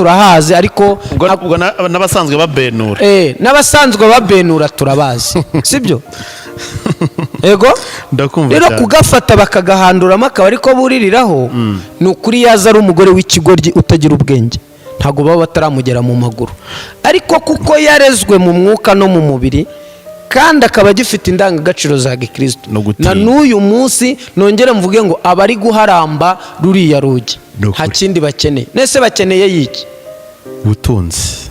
Turahazi ariko. Ubwo n'abasanzwe babenura. N'abasanzwe babenura turabazi, sibyo? Yego. Ndakumva Rero cyane. kugafata bakagahanduramo akaba ariko buririraho, ni ukuri yaza ari umugore w'ikigoryi utagira ubwenge, ntabwo baba bataramugera mu maguru. Ariko kuko yarezwe mu mwuka no mu mubiri, kandi akaba agifite indangagaciro za gikristo, No gutinya. Na n'uyu munsi nongere mvuge ngo abari guharamba ruriya rugi, Ni ukuri. nta kindi bakeneye. Nese bakeneye yiki? Ubutunzi.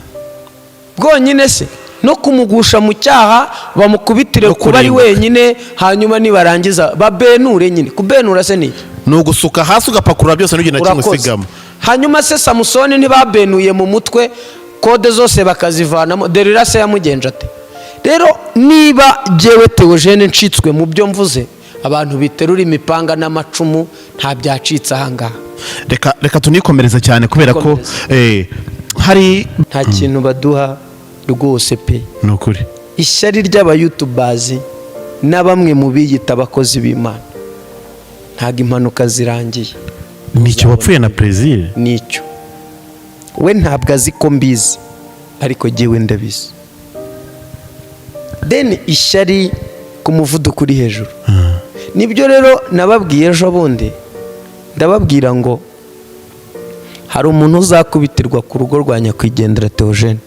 Bwonyine se no kumugusha mu cyaha, bamukubitire No kuba ari kurimbuka. wenyine, hanyuma nibarangiza babenure nyine. Kubenura se ni iki? Ni ugusuka hasi ugapakurura byose, ntugire na kimwe Urakoze. usigamo. Hanyuma se Samusoni ntibabenuye mu mutwe, code zose bakazivanamo? Derira se yamugenje ate? Rero niba jyewe Teogene ncitswe mu byo mvuze, abantu biterura imipanga n'amacumu, nta byacitse ahangaha. Reka tunikomereze cyane kubera ko Komereza. Hari Nta kintu baduha rwose pe. Ni ukuri. Ishyari ry'abayutubazi na bamwe mu biyita abakozi b'Imana, ntabwo impanuka zirangiye. Nicyo wapfuye na Plaisir. Nicyo we ntabwo azi ko mbizi, ariko jyewe ndabizi. Then ishyari ku muvuduko uri hejuru. Nibyo rero nababwiye ejo bundi, ndababwira ngo hari umuntu uzakubitirwa ku rugo rwa nyakwigendera Teogene.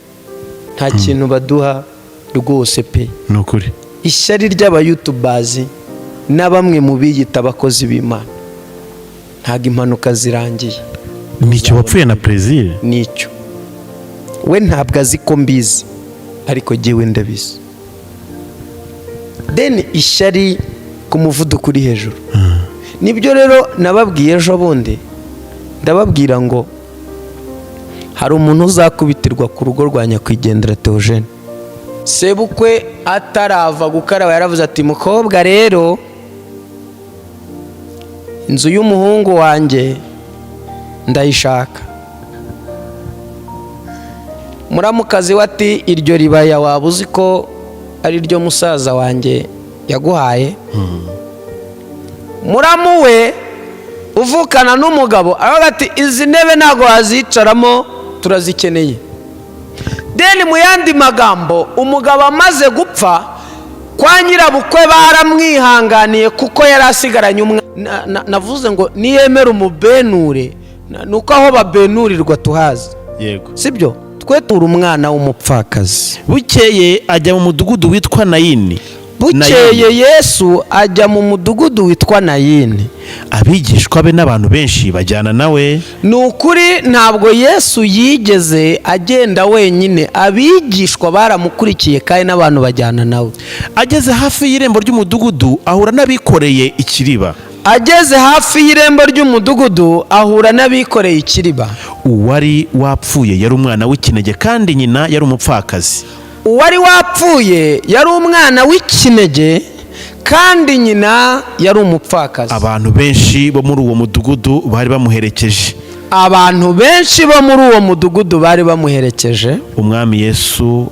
Nta kintu baduha rwose pe. Ni ukuri. Ishyari ry'abayutubazi na bamwe mu biyita abakozi b'Imana, ntabwo impanuka zirangiye. Nicyo wapfuye na Plaisir. Nicyo we ntabwo azi ko mbizi, ariko jyewe ndabizi. Then ishyari ku muvuduko uri hejuru. Nibyo rero nababwiye ejo bundi, ndababwira ngo hari umuntu uzakubitirwa ku rugo rwa nyakwigendera Teogene. Sebukwe atarava gukaraba yaravuze ati: "Mukobwa rero, inzu y'umuhungu wanjye ndayishaka." Muramukazi we ati: "Iryo ribaya waba uzi ko ari ryo musaza wanjye yaguhaye?" Muramu we uvukana n'umugabo aravuga ati: "Izi ntebe ntabwo wazicaramo, turazikeneye." Then mu yandi magambo, umugabo amaze gupfa, kwa nyirabukwe baramwihanganiye kuko yari asigaranye umwana. Navuze ngo niyemera umubenure, ni uko aho babenurirwa tuhazi. Yego. Sibyo? Twe tura umwana w'umupfakazi. Bukeye ajya mu mudugudu witwa Nayini. Bukeye Yesu ajya mu mudugudu witwa Nayini. Abigishwa be n'abantu benshi bajyana nawe. Ni ukuri, ntabwo Yesu yigeze agenda wenyine. Abigishwa baramukurikiye kandi n'abantu bajyana nawe. Ageze hafi y'irembo ry'umudugudu ahura n'abikoreye ikiriba. Ageze hafi y'irembo ry'umudugudu ahura n'abikoreye ikiriba. Uwari wapfuye yari umwana w'ikinege, kandi nyina yari umupfakazi. Uwari wapfuye yari umwana w'ikinege, kandi nyina yari umupfakazi. Abantu benshi bo muri uwo mudugudu bari bamuherekeje. Abantu benshi bo muri uwo mudugudu bari bamuherekeje. Umwami Yesu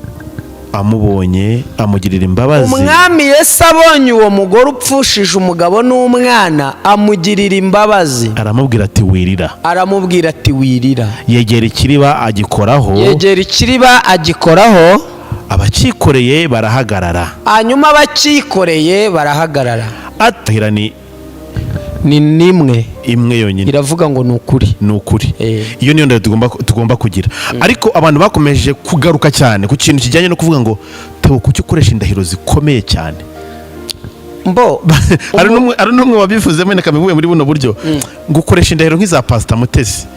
amubonye amugirira imbabazi. Umwami Yesu abonye uwo mugore upfushije umugabo n'umwana, amugirira imbabazi. Aramubwira ati: "Wirira." Aramubwira ati: "Wirira." Yegera ikiriba agikoraho. Yegera ikiriba agikoraho. Abacyikoreye barahagarara. Hanyuma abacyikoreye barahagarara. Atahira ni Ni nimwe. Imwe yonyine. Iravuga ngo ni ukuri. Ni ukuri. Iyo niyo ndahiro tugomba kugira. Ariko abantu bakomeje kugaruka cyane ku kintu kijyanye no kuvuga ngo: "Theo, kuki ukoresha indahiro zikomeye cyane?" Mbo Hari n'umwe wabivuzemo, reka muri buno buryo, ngo ukoresha indahiro nk'iza Pasita Mutesi.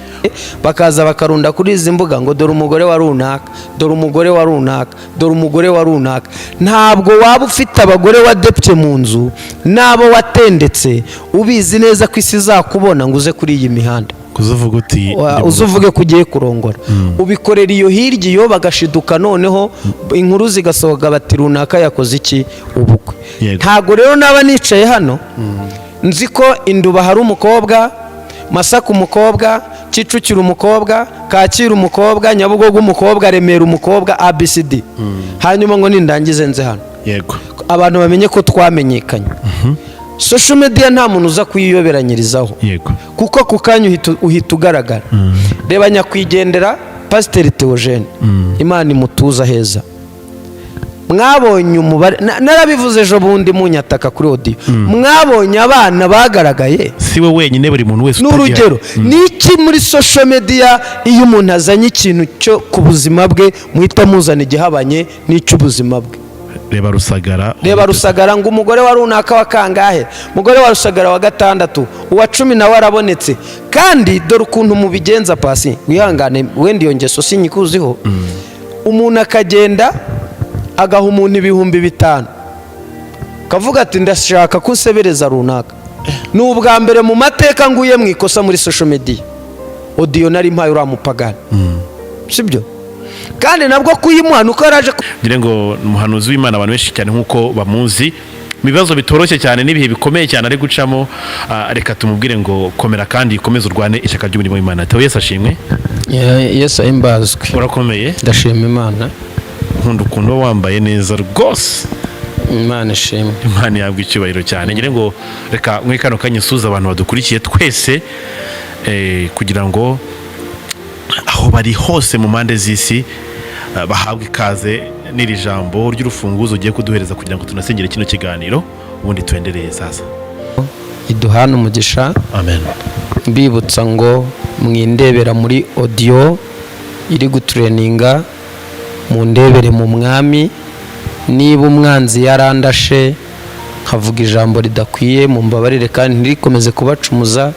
Bakaza bakarunda kuri izi mbuga ngo: "Dore umugore wa runaka, dore umugore wa runaka, dore umugore wa runaka." Ntabwo waba ufite abagore wadepye mu nzu n'abo watendetse, ubizi neza ko isi izakubona, ngo uze kuri iyi mihanda. Uzuvuga uti Uze uvuge ko ugiye kurongora. Ubikorera iyo hirya iyo, bagashiduka noneho inkuru zigasohoka bati: "Runaka yakoze iki? Ubukwe." Ntabwo rero naba nicaye hano nzi ko Induba hari umukobwa, Masaka umukobwa, Kicukiro umukobwa, Kacyiru umukobwa, Nyabugogo umukobwa, Remera umukobwa, ABCD, hanyuma ngo nindangize nze hano abantu bamenye ko twamenyekanye. Social media nta muntu uza kuyiyoberanyirizaho, kuko ako kanya uhita ugaragara. Reba nyakwigendera Pasiteri Theogene, Imana imutuza heza. Mwabonye umubare, narabivuze ejo bundi munyataka kuri audio, mwabonye abana bagaragaye. Si we wenyine, buri muntu wese Ni utagira- urugero, ni iki muri social media, iyo umuntu azanye ikintu cyo ku buzima bwe, muhita muzana igihabanye n'icy'ubuzima bwe? Reba Rusagara. Reba Rusagara, ngo umugore wa runaka wa kangahe, umugore wa Rusagara wa gatandatu, uwa 10 nawe arabonetse. Kandi dore ukuntu mubigenza, pasi wihangane, wenda iyo ngeso sinyikuziho. Umuntu akagenda agaha umuntu 5000, kavuga ati: "Ndashaka ko unsebereza runaka." Ni ubwa mbere mu mateka nguye mu ikosa muri social media, audio nari mpaye uriya mupagani, sibyo? Kandi nabwo kuyimuha ni uko yari aje Ngira ngo ni umuhanuzi w'Imana, abantu benshi cyane nk'uko bamuzi mu bibazo bitoroshye cyane n'ibihe bikomeye cyane ari gucamo. Reka tumubwire ngo komera kandi ukomeze urwane ishyaka ry'umurimo w'Imana. Theo, Yesu ashimwe. Yesu ahimbazwe. Urakomeye? Ndashima Imana. Nkunda ukuntu uba wambaye neza rwose. Imana ishimwe. Imana ihabwa icyubahiro cyane. Ngira ngo reka muri kano kanya usuhuze abantu badukurikiye twese, kugira ngo aho bari hose mu mpande z'isi, bahabwe ikaze n'iri jambo ry'urufunguzo ugiye kuduhereza, kugira ngo tunasengere kino kiganiro, ubundi tuendereye sasa. Iduhane umugisha. Amen. Mbibutsa ngo mwindebera muri audio iri gutrendinga, mundebere mu Mwami. Niba umwanzi yarandashe nkavuga ijambo ridakwiye, mumbabarire kandi ntirikomeze kubacumuza.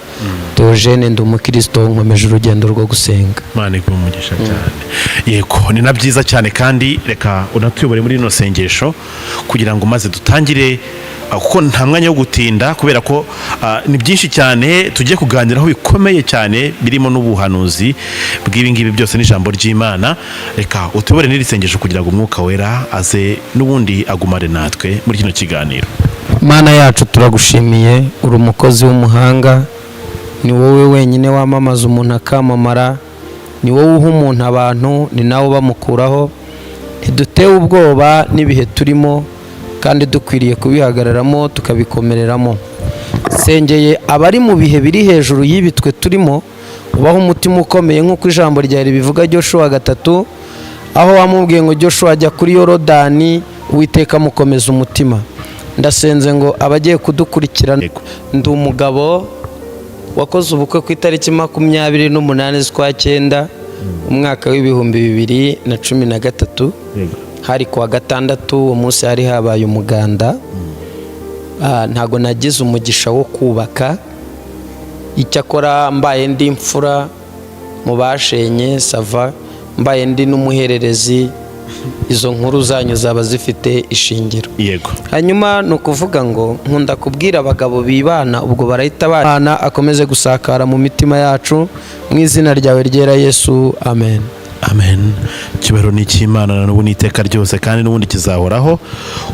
Theogene, ndi umukristo, nkomeje urugendo rwo gusenga. Imana iguhe umugisha cyane. Yego, ni na byiza cyane, kandi reka unatuyobore muri rino sengesho kugira ngo maze dutangire, kuko nta mwanya wo gutinda, kubera ko ni byinshi cyane tugiye kuganiraho bikomeye cyane, birimo n'ubuhanuzi bw'ibi ngibi byose n'ijambo ry'Imana. Reka utuyobore n'iri sengesho kugira ngo Umwuka Wera aze n'ubundi agumane natwe muri kino kiganiro. Mana yacu, turagushimiye, uri umukozi w'umuhanga. Ni wowe wenyine wamamaza umuntu akamamara, ni wowe uha umuntu abantu, ni nawe ubamukuraho. Ntidutewe ubwoba n'ibihe turimo, kandi dukwiriye kubihagararamo tukabikomereramo. Sengeye abari mu bihe biri hejuru y'ibi twe turimo, ubaho umutima ukomeye nk'uko ijambo ryawe ribivuga, Joshua 3, aho wamubwiye ngo: "Joshua, ajya kuri Yorodani." Uwiteka amukomeza umutima. Ndasenze ngo abagiye kudukurikirana. Ndi umugabo wakoze ubukwe ku itariki 28 z'ukwa cyenda, umwaka w'2013, hari kuwa gatandatu. Uwo munsi hari habaye umuganda. Ntago nagize umugisha wo kubaka. Icyakora mbaye ndi imfura mu bashenye, ça va, mbaye ndi n'umuhererezi, izo nkuru zanyu zaba zifite ishingiro. Hanyuma ni ukuvuga ngo nkunda kubwira abagabo bibana, ubwo barahita bana, akomeze gusakara mu mitima yacu, mu izina ryawe ryera Yesu, amen. Amen. Icyubahiro ni icy'Imana na n'ubu n'iteka ryose, kandi n'ubundi kizahoraho,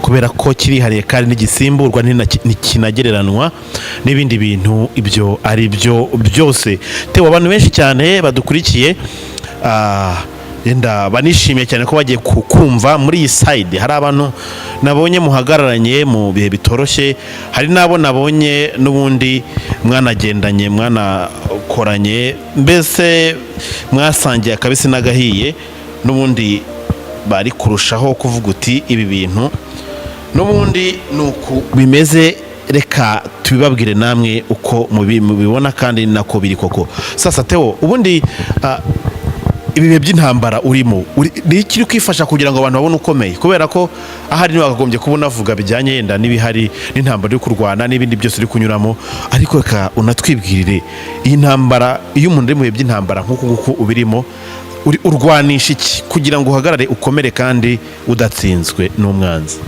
kubera ko kirihariye kandi ntigisimburwa, ntikinagereranwa n'ibindi bintu ibyo ari byo byose. Tewe, abantu benshi cyane badukurikiye, yenda banishimiye cyane ko bagiye kumva muri iyi side. Hari abantu nabonye muhagararanye mu bihe bitoroshye, hari n'abo nabonye n'ubundi mwanagendanye, mwanakoranye, mbese mwasangiye akabisi n'agahiye, n'ubundi bari kurushaho kuvuga uti: "Ibi bintu n'ubundi ni uku bimeze." Reka tubibabwire namwe uko mubibona, kandi ni nako biri koko. Sasa Theo, ubundi ibi bihe by'intambara urimo, ni iki uri kwifasha kugira ngo abantu babone ukomeye? Kubera ko ahari ntiwakagombye kuba unavuga bijyanye yenda n'ibihari n'intambara uri kurwana n'ibindi byose uri kunyuramo, ariko reka unatwibwirire iyi ntambara. Iyo umuntu ari mu bihe by'intambara nk'uku nguku ubirimo, urwanisha iki kugira ngo uhagarare ukomere kandi udatsinzwe n'umwanzi?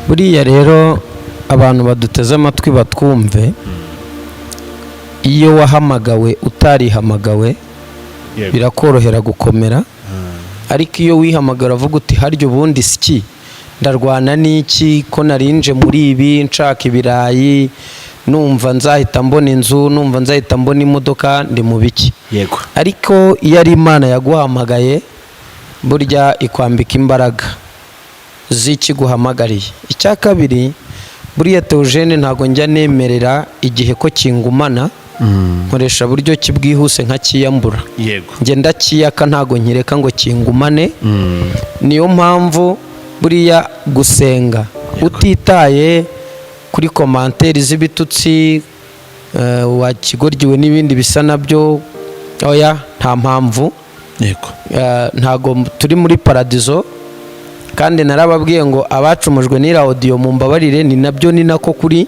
Buriya rero, abantu baduteze amatwi batwumve, iyo wahamagawe utarihamagawe birakorohera gukomera, ariko iyo wihamagara uvuga uti: "Harya ubundi siki ndarwana n'iki, ko narinje muri ibi nshaka ibirayi, numva nzahita mbona inzu, numva nzahita mbona imodoka, ndi mu biki?" Ariko iyo ari Imana yaguhamagaye, burya ikwambika imbaraga z'ikiguhamagariye. Icya kabiri, buriya Theogene, ntabwo njya nemerera igihe ko kingumana. Nkoresha buryo ki bwihuse nkakiyambura. Njye ndakiyaka, ntago nkireka ngo kingumane. Niyo mpamvu buriya gusenga utitaye kuri commentaires z'ibitutsi, wakigoryiwe n'ibindi bisa nabyo, oya, nta mpamvu. Ntago turi muri paradizo. Kandi narababwiye ngo abacumujwe n'iriya audio mumbabarire, ni nabyo, ni nako kuri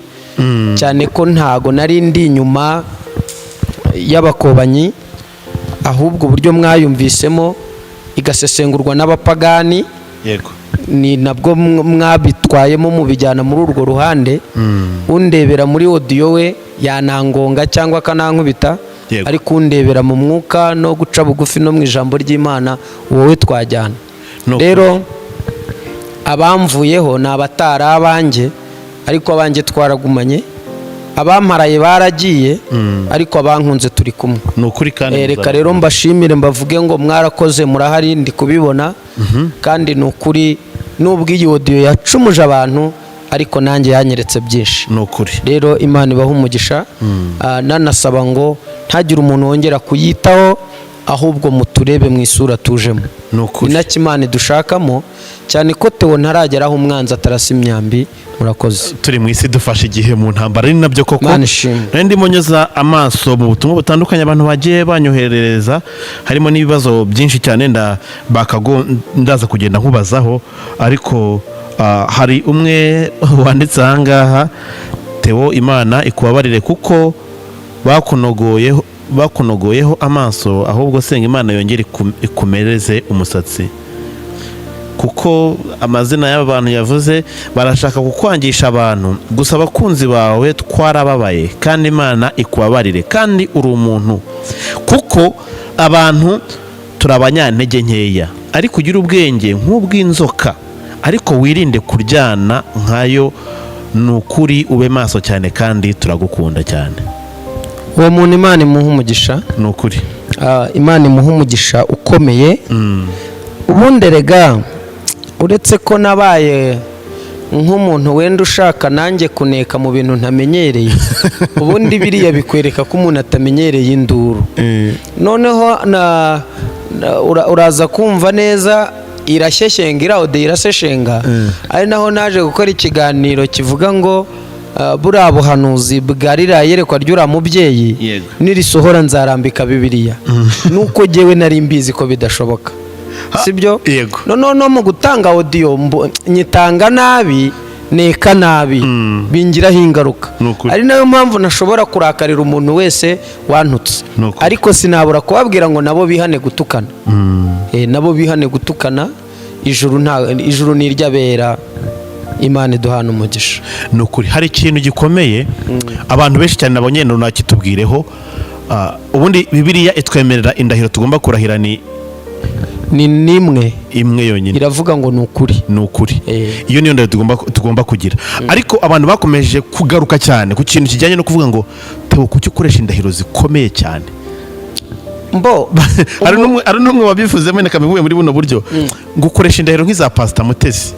cyane ko ntago nari ndi inyuma y'abakobanyi, ahubwo uburyo mwayumvisemo igasesengurwa n'abapagani ni nabwo mwabitwayemo mubijyana muri urwo ruhande. Undebera muri audio we yanangonga cyangwa akanankubita, ariko undebera mu mwuka no guca bugufi no mu ijambo ry'Imana, wowe twajyana. Rero abamvuyeho ni abatari abanjye, ariko abanjye twaragumanye. Abamparaye baragiye, ariko abankunze turi kumwe. Ni ukuri kandi Reka rero mbashimire, mbavuge ngo mwarakoze, murahari, ndi kubibona. Kandi ni ukuri, nubwo iyi audio yacumuje abantu, ariko nanjye yanyeretse byinshi. Ni ukuri. Rero Imana ibaha umugisha. Nanasaba ngo ntagire umuntu wongera kuyitaho, ahubwo muturebe mu isura tujemo. Ni ukuri. Ni nacyo Imana idushakamo cyane, ko Tewo ntaragera aho umwanzi atarasa imyambi. Murakoze. Turi mu isi, dufashe igihe mu ntambara, ari nabyo koko. Imana ishimwe. Nari ndimo nyoza amaso mu butumwa butandukanye abantu bagiye banyoherereza, harimo n'ibibazo byinshi cyane ndaza kugenda nkubazaho. Ariko hari umwe wanditse ahangaha: "Tewo, Imana ikubabarire kuko bakunogoyeho amaso, ahubwo senga Imana yongere ikumereze umusatsi, kuko amazina y'aba bantu yavuze barashaka kukwangisha abantu. Gusa abakunzi bawe twarababaye, kandi Imana ikubabarire, kandi uri umuntu, kuko abantu turi abanyantege nkeya, ariko ugire ubwenge nk'ubw'inzoka, ariko wirinde kuryana nkayo. Ni ukuri ube maso cyane, kandi turagukunda cyane." Uwo muntu Imana imuha umugisha. Ni ukuri. Imana imuha umugisha ukomeye. Ubundi erega uretse ko nabaye nk'umuntu wenda ushaka nanjye kuneka mu bintu ntamenyereye, ubundi biriya bikwereka ko umuntu atamenyereye induru. Noneho uraza kumva neza irashyeshyenga, iriya audio iraseshenga. Ari naho naje gukora ikiganiro kivuga ngo buriya buhanuzi bwa ririya yerekwa ry'uriya mubyeyi nirisohora nzarambika Bibiliya, nuko jyewe nari mbizi ko bidashoboka, sibyo? Yego. Noneho no mu gutanga audio nyitanga nabi, neka nabi, bingiraho ingaruka. Ni ukuri. Ari nayo mpamvu ntashobora kurakarira umuntu wese wantutse. Ni ukuri. Ariko sinabura kubabwira ngo nabo bihane gutukana. Nabo bihane gutukana. Ijuru nta ijuru ni iry'abera. Imana iduhana umugisha. Ni ukuri, hari ikintu gikomeye abantu benshi cyane nabonye nakitubwireho. Ubundi Bibiliya itwemerera indahiro tugomba kurahira ni Ni nimwe. Imwe yonyine. Iravuga ngo ni ukuri. Ni ukuri. Iyo niyo ndahiro tugomba kugira. Ariko abantu bakomeje kugaruka cyane ku kintu kijyanye no kuvuga ngo: "Theo, kuki ukoresha indahiro zikomeye cyane?" Mbo Hari n'umwe wabivuzemo, reka muri buno buryo, ngo ukoresha indahiro nk'iza Pasita Mutesi,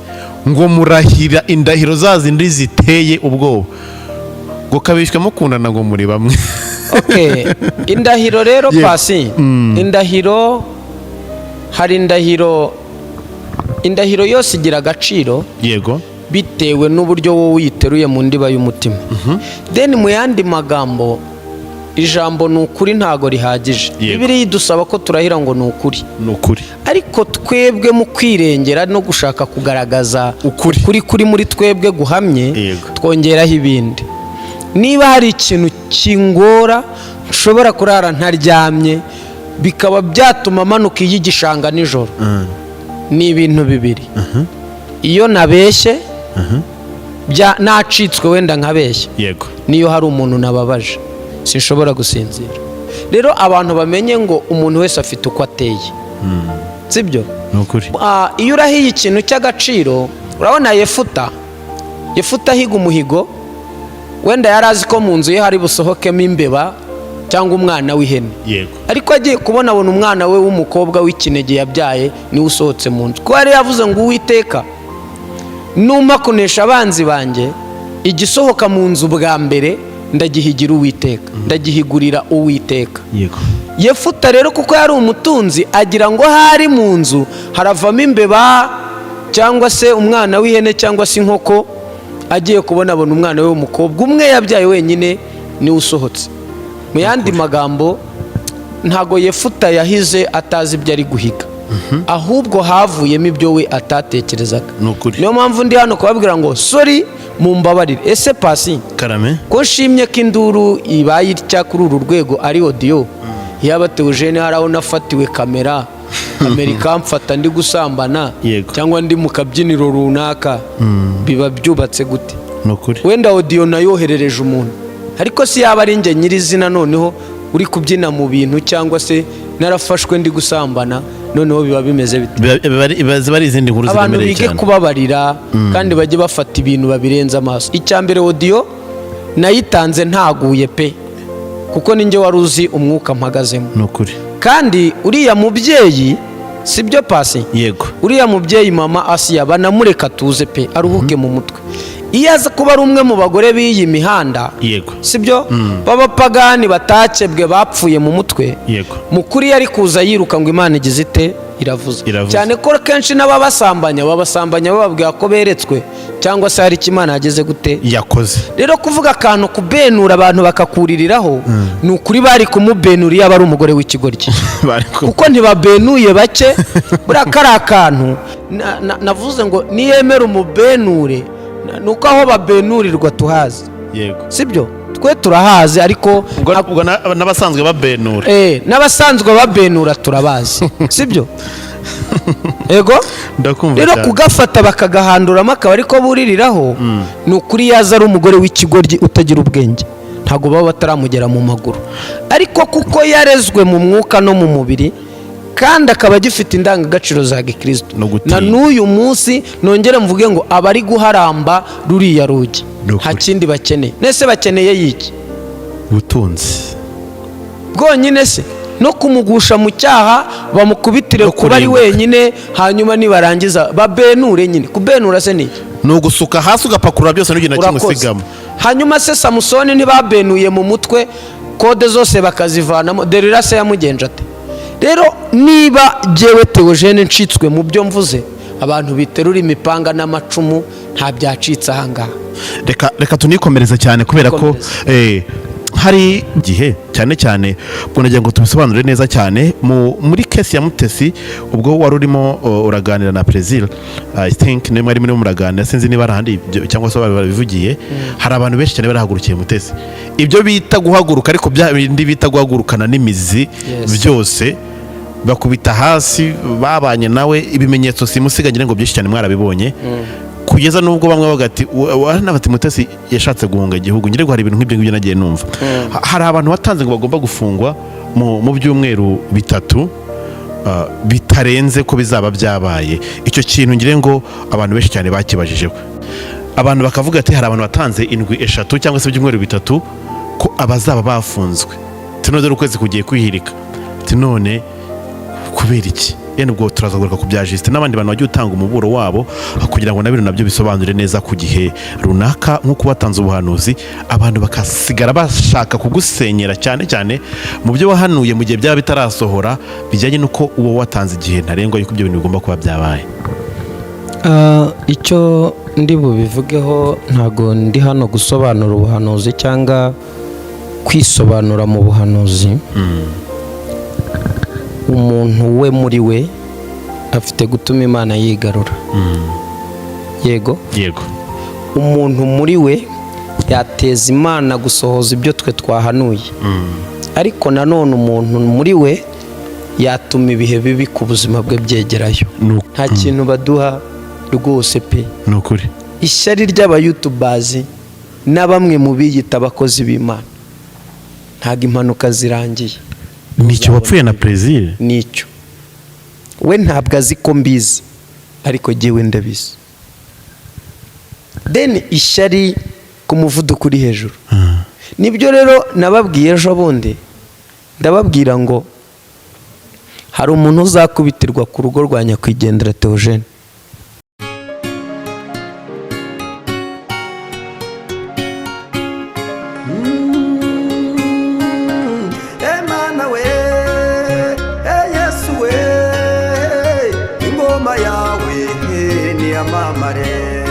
ngo murahira indahiro za zindi ziteye ubwoba, ngo kabishywa mukundana, ngo muri bamwe. Okay, indahiro rero, pasi, indahiro, hari indahiro, indahiro yose igira agaciro bitewe n'uburyo wowe uyiteruye mu ndiba y'umutima. Then mu yandi magambo, ijambo "ni ukuri" ntago rihagije. Bibiliya idusaba ko turahira ngo ni ukuri. Ni ukuri. Ariko twebwe mu kwirengera no gushaka kugaragaza Ukuri. ukuri kuri muri twebwe guhamye, twongeraho ibindi. Niba hari ikintu kingora, nshobora kurara ntaryamye, bikaba byatuma manuka iy'igishanga nijoro, ni ibintu bibiri: iyo nabeshye, nacitswe wenda nkabeshya, niyo hari umuntu nababaje, sinshobora gusinzira. Rero abantu bamenye ngo umuntu wese afite uko ateye, sibyo? Ni ukuri. Iyo urahiye ikintu cy'agaciro, urabona Yefuta, Yefuta ahiga umuhigo, wenda yari azi ko mu nzu ye hari busohokemo imbeba cyangwa umwana w'ihene. Ariko agiye kubona, abona umwana we w'umukobwa w'ikinege yabyaye niwe usohotse mu nzu, kuko yari yavuze ngo: "Uwiteka, numpa kunesha abanzi banjye, igisohoka mu nzu bwa mbere Ndagihigira Uwiteka, ndagihigurira Uwiteka. Yefuta rero, kuko yari umutunzi, agira ngo hari mu nzu haravamo imbeba cyangwa se umwana w'ihene cyangwa se inkoko. Agiye kubona, abona umwana we w'umukobwa umwe yabyaye wenyine niwe usohotse. Mu yandi magambo, ntago Yefuta yahize atazi ibyo ari guhiga, ahubwo havuyemo ibyo we atatekerezaga. Ni ukuri. Niyo mpamvu ndi hano kubabwira ngo sorry, mumbabarire. Ese Pasi, Karame. ko nshimye ko induru ibaye itya kuri uru rwego ari audio, yaba Teogene hari aho nafatiwe kamera ikamfata ndi gusambana cyangwa ndi mu kabyiniro runaka, biba byubatse gute? Ni ukuri. Wenda audio nayoherereje umuntu, ariko si yaba ari njye nyirizina noneho uri kubyina mu bintu, cyangwa se narafashwe ndi gusambana, noneho biba bimeze bite? Ziba ari izindi nkuru Abantu ziremereye bige cyane. kubabarira kandi bajye bafata ibintu babirenze amaso. Icya mbere, audio nayitanze ntaguye pe, kuko ninjye wari uzi umwuka mpagazemo. Ni ukuri. Kandi uriya mubyeyi, si byo Pasi? Yego. Uriya mubyeyi mama Asiya, banamureka tuze pe, aruhuke mu mutwe. Iyo aza kuba ari umwe mu bagore b'iyi mihanda, si byo, b'abapagani batakebwe, bapfuye mu mutwe, mukuri yari kuza yiruka ngo Imana igize ite? Iravuze. Iravuze. Cyane ko kenshi n'ababasambanya babasambanya bababwira ko beretswe cyangwa se hari icyo Imana yageze gute? Yakoze. Rero kuvuga akantu kubenura, abantu bakakuririraho, ni ukuri bari kumubenura iyo aba ari umugore w'ikigoryi, kuko ntibabenuye bake. Buriya kari akantu navuze ngo niyemere umubenure, ni uko aho babenurirwa tuhazi. Sibyo, twe turahazi, ariko Ubwo n'abasanzwe babenura. N'abasanzwe babenura turabazi, sibyo? Yego. Ndakumva Rero cyane. kugafata bakagahanduramo akaba ariko buririraho, ni ukuri yaza ari umugore w'ikigoryi utagira ubwenge, ntabwo baba bataramugera mu maguru. Ariko kuko yarezwe mu mwuka no mu mubiri, kandi akaba agifite indangagaciro za gikristo, No gutinya. na n'uyu munsi nongere mvuge ngo abari guharamba ruriya rugi, Ni ukuri. nta kindi bakeneye. Nese bakeneye yiki? Ubutunzi. Bwonyine se no kumugusha mu cyaha, bamukubitire No kuba ari kurimbuka. wenyine, hanyuma nibarangiza babenure nyine. Kubenura se ni iki? Ni ugusuka hasi ugapakurura byose, ntugire na kimwe Urakoze. usigamo. Hanyuma se Samusoni ntibabenuye mu mutwe, kode zose bakazivanamo? Derira se yamugenje ate? Rero niba jyewe Teogene ncitswe mu byo mvuze, abantu biterura imipanga n'amacumu, nta byacitse ahangaha. Reka tunikomereze cyane kubera ko Komereza. Hari igihe cyane cyane ubwo nagira ngo tubisobanure neza cyane muri case ya Mutesi. Ubwo wari urimo uraganira na Perezida, I think niba mwari murimo muraganira, sinzi niba ari ahandi cyangwa se babivugiye, hari abantu benshi cyane barahagurukiye Mutesi, ibyo bita guhaguruka, ariko bya bindi bita guhagurukana n'imizi, byose bakubita hasi. Babanye nawe, ibimenyetso simusiga ngira ngo byinshi cyane mwarabibonye, kugeza n'ubwo bamwe bavuga ati n'abati Mutesi yashatse guhunga igihugu. Ngira ngo hari ibintu nk'ibyo ngibyo nagiye numva. Hari abantu watanze ngo bagomba gufungwa mu byumweru 3 bitarenze, ko bizaba byabaye. Icyo kintu ngira ngo abantu benshi cyane bakibajijeho, abantu bakavuga ati hari abantu batanze indwi 3 cyangwa se ibyumweru 3 ko abazaba bafunzwe. Tuno dore ukwezi kugiye kwihirika, ati none kubera iki? Yenda ubwo turaza kugaruka ku bya Justin n'abandi bantu bagiye utanga umuburo wabo, kugira ngo na bino nabyo bisobanure neza ku gihe runaka, nk'uko batanze ubuhanuzi, abantu bakasigara bashaka kugusenyera, cyane cyane mu byo wahanuye mu gihe byaba bitarasohora, bijyanye n'uko uwo watanze igihe ntarengwa yuko ibyo bintu bigomba kuba byabaye. Icyo ndi bubivugeho, ntabwo ndi hano gusobanura ubuhanuzi cyangwa kwisobanura mu buhanuzi. Umuntu we muri we afite gutuma Imana yigarura, yego. Yego. Umuntu muri we yateza Imana gusohoza ibyo twe twahanuye, ariko nanone umuntu muri we yatuma ibihe bibi ku buzima bwe byegerayo. Nta kintu baduha rwose pe. Ni ukuri. Ishyari ry'abayutubazi na bamwe mu biyita abakozi b'Imana, ntabwo impanuka zirangiye. Ni icyo wapfuye na Perezida. Nicyo we ntabwo azi ko mbizi, ariko jyewe ndabizi. Then ishyari ku muvuduko uri hejuru. Nibyo rero nababwiye ejo bundi, ndababwira ngo hari umuntu uzakubitirwa ku rugo rwa nyakwigendera Theogene. Ibyamamare.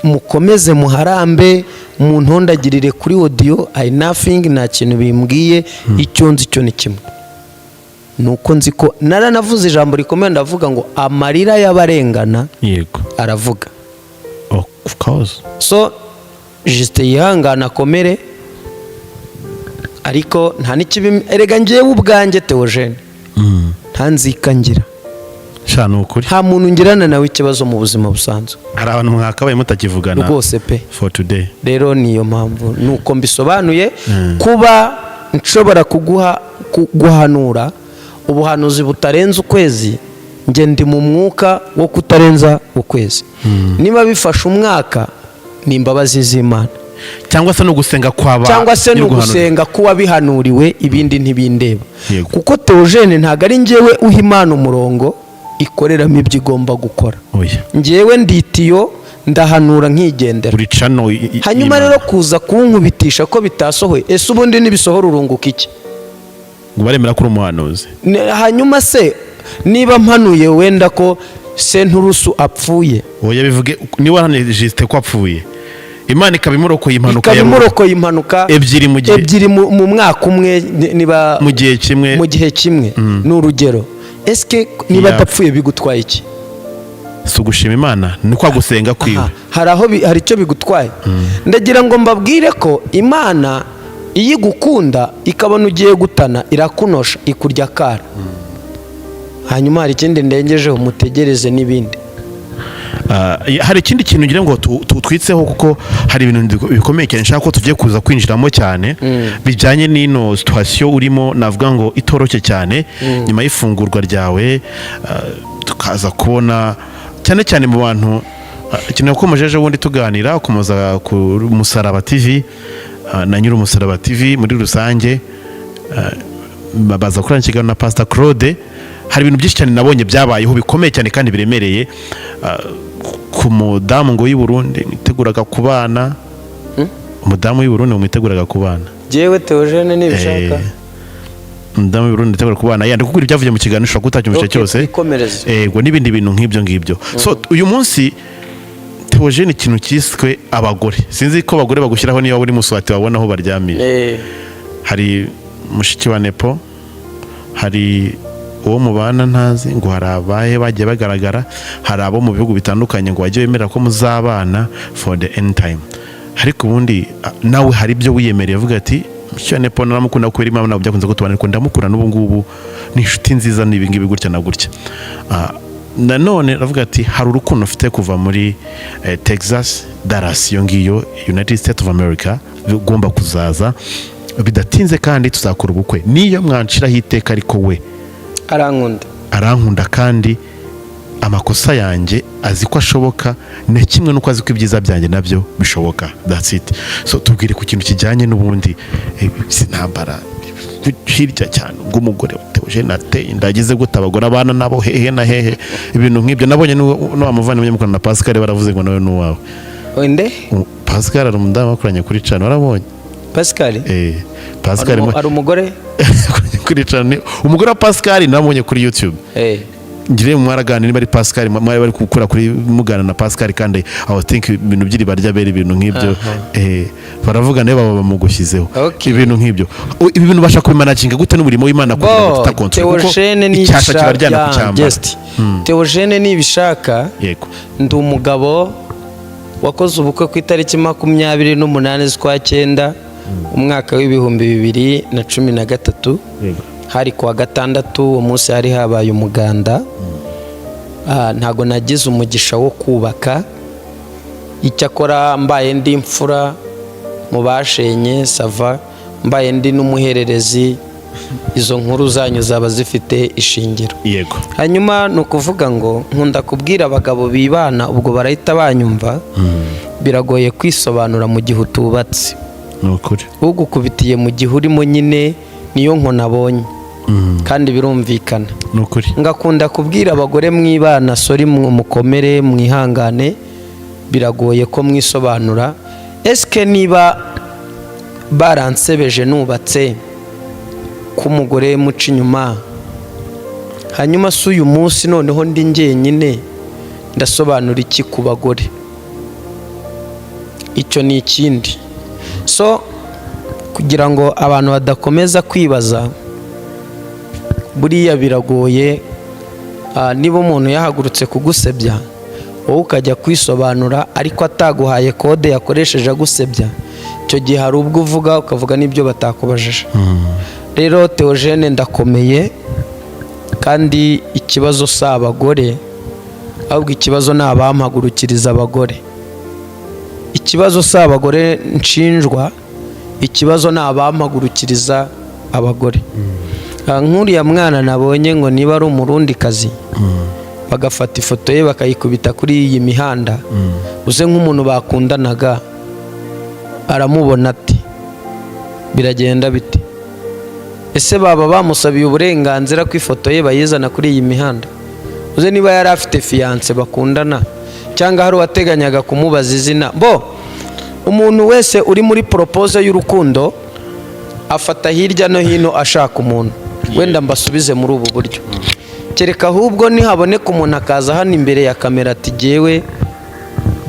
Mukomeze muharambe, muntondagirire kuri audio, I nothing, nta kintu bimbwiye. Icyo nzi cyo ni kimwe, ni uko nzi ko naranavuze ijambo rikomeye, ndavuga ngo amarira y'abarengana aravuga. Of course. So Justin yihangana, akomere, ariko nta n'ikibi. Erega njyewe ubwanjye Theogene nta nzika ngira. Sha, ni ukuri. Nta muntu ngirana nawe ikibazo mu buzima busanzwe. Hari abantu mwakabaye mutakivugana. Rwose pe. For today. Rero niyo mpamvu nuko mbisobanuye, kuba nshobora kuguha guhanura ubuhanuzi butarenze ukwezi. Njye ndi mu mwuka wo kutarenza ukwezi. Niba bifashe umwaka, ni imbabazi z'Imana. Cyangwa se no gusenga kwaba Cyangwa se ni nyir'uguhanura. ugusenga k'uwabihanuriwe, ibindi ntibindeba. Kuko Theogene, ntabwo ari njyewe uha Imana umurongo ikoreramo ibyo igomba gukora. Oya. Njyewe nditiyo, ndahanura nkigendera. Buri cano Hanyuma y'Imana. rero kuza kunkubitisha ko bitasohoye, ese ubundi nibisohora urunguka iki? Ngo baremera ko uri umuhanuzi. Hanyuma se niba mpanuye wenda ko Senturusu apfuye, Oya, bivuge niba wahanuye Justin ko apfuye, Imana ikaba imurokoye impanuka ikaba ya imurokoye impanuka ebyiri mu gihe ebyiri mu mwaka umwe, niba mu gihe kimwe. Mu gihe kimwe, ni urugero. Esike niba adapfuye bigutwaye iki? Si ugushima Imana? Ni kwa gusenga kwiwe. Aha, hari aho hari icyo bigutwaye? Ndagira ngo mbabwire ko Imana iyo igukunda ikabona ugiye gutana, irakunosha, ikurya akara. Hanyuma hari ikindi ndengejeho, mutegereze n'ibindi. Hari ikindi kintu ngira ngo twitseho, kuko hari ibintu bikomeye cyane nshaka ko tugiye kuza kwinjiramo cyane, bijyanye n'ino situation urimo, navuga ngo itoroshye cyane, nyuma y'ifungurwa ryawe. Tukaza kubona cyane cyane mu bantu, ikintu wakomeje ejo bundi tuganira, ukomeza ku Musaraba TV, na nyiri Umusaraba TV muri rusange, baza gukorana ikiganiro na Pastor Claude. Hari ibintu byinshi cyane nabonye byabayeho bikomeye cyane kandi biremereye, ku mudamu ngo w'i Burundi mwiteguraga kubana, umudamu w'i Burundi ngo mwiteguraga kubana. Jyewe Theogene nibishaka. Umudamu w'i Burundi mwitegura kubana, yandi kuko ibyavuye mu kiganiro ushobora kutacyumvisha cyose. Twikomereze. Yego, n'ibindi bintu nk'ibyo ngibyo. So uyu munsi Theogene, ikintu cyiswe abagore, sinzi ko abagore bagushyiraho, niba uri muswati wabona aho baryamiye. Hari mushiki wa Nepo, hari uwo mubana ntazi ngo hari abahe bagiye bagaragara, hari abo mu bihugu bitandukanye ngo wajye wemera ko muzabana for the end time. Ariko ubundi nawe hari ibyo wiyemereye, avuga ati mushiki wa Nepo naramukunda kubera Imana, ntabwo byakunze ko tubana, ariko ndamukunda n'ubu ngubu, ni inshuti nziza, ni ibi ngibi gutya na gutya. Nanone aravuga ati hari urukundo ufite kuva muri Texas, Dallas, iyo ngiyo United States of America, ugomba kuzaza bidatinze kandi tuzakora ubukwe niyo mwanshiraho iteka, ariko we Arankunda. Arankunda, kandi amakosa yanjye azi ko ashoboka, ni kimwe n'uko azi ko ibyiza byanjye nabyo bishoboka. That's it. So tubwire ku kintu kijyanye n'ubundi izi ntambara hirya cyane ubwo umugore Theogene ateye inda, agize gute, abagore abana nabo hehe na hehe, ibintu nk'ibyo. Nabonye n'uwa muvandimwe mukorana na Pascal, baravuze ngo nawe n'uwawe. Inde? Pascal, ari umudamu bakoranye kuri cana, warabonye? Pascal? Pascal. Hari umugore? Kuri cana, umugore wa Pascal namubonye kuri YouTube. Ngire mwaraganira, niba ari Pascal mwari bari gukora kuri mugana na Pascal, kandi I was think ibintu by'iriba ry'abera, ibintu nk'ibyo, baravuga nawe baba bamugushyizeho. Ibintu nk'ibyo. Ibi bintu ubasha kubimanaginga gute n'umurimo w'Imana kugira ngo Bo, tutakontorora, kuko Theogene icyasha kibaryana ku nibishaka cyambara. Just. Theogene nibishaka. Ndi umugabo wakoze ubukwe ku itariki 28 z'ukwa cyenda, umwaka w'2013. Hari kuwa gatandatu, uwo munsi hari habaye umuganda. Ntago nagize umugisha wo kubaka. Icyakora mbaye ndi imfura mu bashenye, ça va, mbaye ndi n'umuhererezi, izo nkuru zanyu zaba zifite ishingiro. Hanyuma ni ukuvuga ngo nkunda kubwira abagabo bibana, ubwo barahita banyumva, biragoye kwisobanura mu gihe utubatse. Ni ukuri. Ugukubitiye mu gihe urimo nyine niyo nkoni abonye, kandi birumvikana. Ni ukuri. Ngakunda kubwira abagore mwibana, sorry, mukomere, mwihangane, biragoye ko mwisobanura. Esike niba baransebeje nubatse ko umugore muca inyuma Hanyuma si uyu munsi noneho ndi njyenyine, ndasobanura iki ku bagore? Icyo ni ikindi. So kugira ngo abantu badakomeza kwibaza, buriya biragoye. Niba umuntu yahagurutse kugusebya, wowe ukajya kwisobanura ariko ataguhaye code yakoresheje agusebya, icyo gihe hari ubwo uvuga ukavuga n'ibyo batakubajije. Rero Theogene, ndakomeye, kandi ikibazo si abagore, ahubwo ikibazo ni abampagurukiriza abagore. Ikibazo si abagore nshinjwa, ikibazo ni abampagurukiriza abagore. Nk'uriya mwana nabonye ngo niba ari Umurundikazi, bagafata ifoto ye bakayikubita kuri iyi mihanda, uze nk'umuntu bakundanaga aramubona ati: "Biragenda bite?" Ese baba bamusabiye uburenganzira ko ifoto ye bayizana kuri iyi mihanda? Uze niba yari afite fiancé bakundana, cyangwa hari uwateganyaga kumubaza izina. Bo umuntu wese uri muri proposal y'urukundo afata hirya no hino ashaka umuntu. Wenda mbasubize muri ubu buryo: kereka ahubwo nihaboneka umuntu akaza hano imbere ya kamera ati: "Jyewe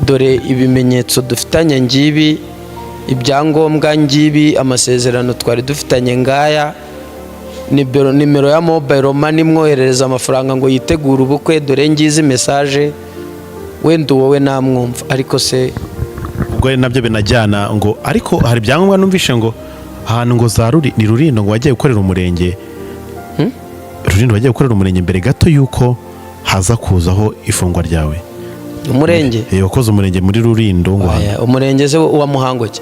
dore ibimenyetso dufitanye ngibi, ibyangombwa ngibi, amasezerano twari dufitanye ngaya, nimero ya mobile money imwoherereza amafaranga ngo yitegure ubukwe, dore ngizi message," wenda wowe namwumva. Ariko se Ubwo ari nabyo binajyana ngo, ariko hari ibyangombwa numvishe ngo ahantu ngo za ruri ni Rurindo, ngo wagiye gukorera umurenge Rurindo, wagiye gukorera umurenge mbere gato y'uko haza kuzaho ifungwa ryawe. Umurenge? Wakoze umurenge muri Rurindo ngo Oya, umurenge se wa Muhango ki?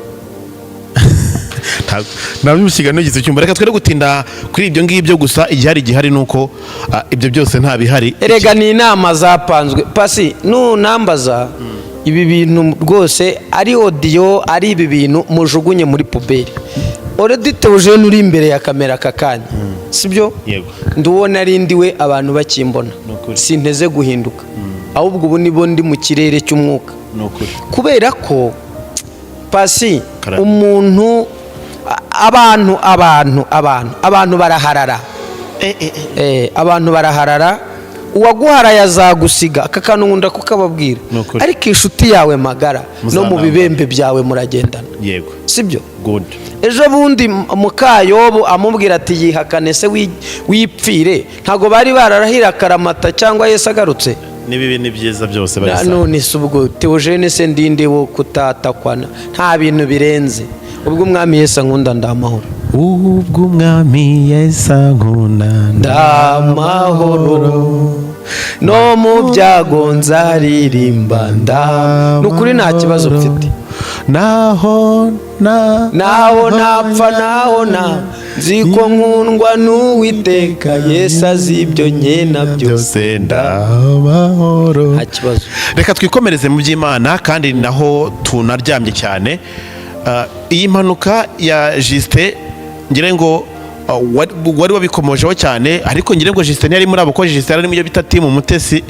Ntabwo mu kiganiro gize icyumba. Reka twere gutinda kuri ibyo ngibyo. Gusa igihari ni uko ibyo byose nta bihari. Erega ni inama zapanzwe. Pasi nunambaza ibi bintu rwose, ari audio, ari ibi bintu, mujugunye muri poubelle. Already Theogene uri imbere ya kamera aka kanya, sibyo? Yego. Ndi nari ndiwe abantu bakimbona. Ni ukuri. Sinteze guhinduka, ahubwo ubu nibo ndi mu kirere cy'umwuka. Ni ukuri. Kubera ko pasi Karame. umuntu abantu abantu abantu abantu baraharara. Abantu baraharara, uwaguharaye azagusiga. Aka kantu nkunda kukababwira. Ni ukuri. Ariko inshuti yawe magara no mu Muzanambana. bibembe byawe muragendana. Sibyo? Good. Ejo bundi mukayobu amubwira ati: "Yihakane se wipfire." Ntabwo bari bararahira akaramata cyangwa Yesu agarutse? N'ibibi ni byiza byose barisa. None se ubwo Theogene se ndinde wo kutatakwana? Nta bintu birenze. Ubwo Umwami Yesu ankunda, ndamahoro. Ubwo Umwami Yesu ankunda, Ndamahoro, no mu byago nzaririmba. Nda ni ukuri nta kibazo mfite. Naho na Naho napfa, naho na nzi ko nkundwa n'Uwiteka Yesu, azi ibyo nkena byose. Byose, ndamahoro. Nta kibazo. Reka twikomereze mu by'Imana, kandi naho tunaryamye cyane. Iyi mpanuka ya Justin, ngira ngo wari wabikomojeho cyane, ariko ngira ngo Justin ntiyari muri abo, ko Justin yari mu byo bita team Mutesi.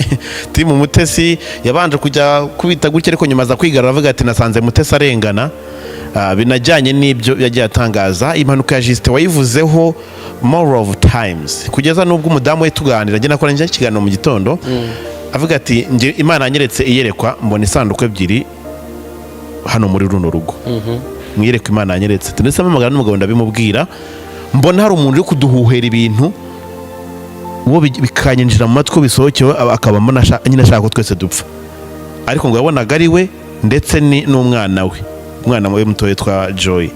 Team Mutesi yabanje kujya kubita gutya, ariko nyuma aza kwigarura avuga ati: "Nasanze Mutesi arengana." Binajyanye n'ibyo yagiye atangaza. Impanuka ya Justin wayivuzeho more of times, kugeza n'ubwo umudamu we tuganira, njye nakora njye ikiganiro mu gitondo, avuga ati: "Njye Imana yanyeretse iyerekwa, mbona isanduku ebyiri hano muri runo rugo." Mwiyereka Imana yanyeretse, ndetse mpamagara n'umugabo ndabimubwira, mbona hari umuntu uri kuduhuhera ibintu, uwo bikanyinjira mu matwi bisohokewe, akaba mbona nyine ashaka ko twese dupfa. Ariko ngo yabonaga ari we ndetse n'umwana we, umwana we muto witwa Joy.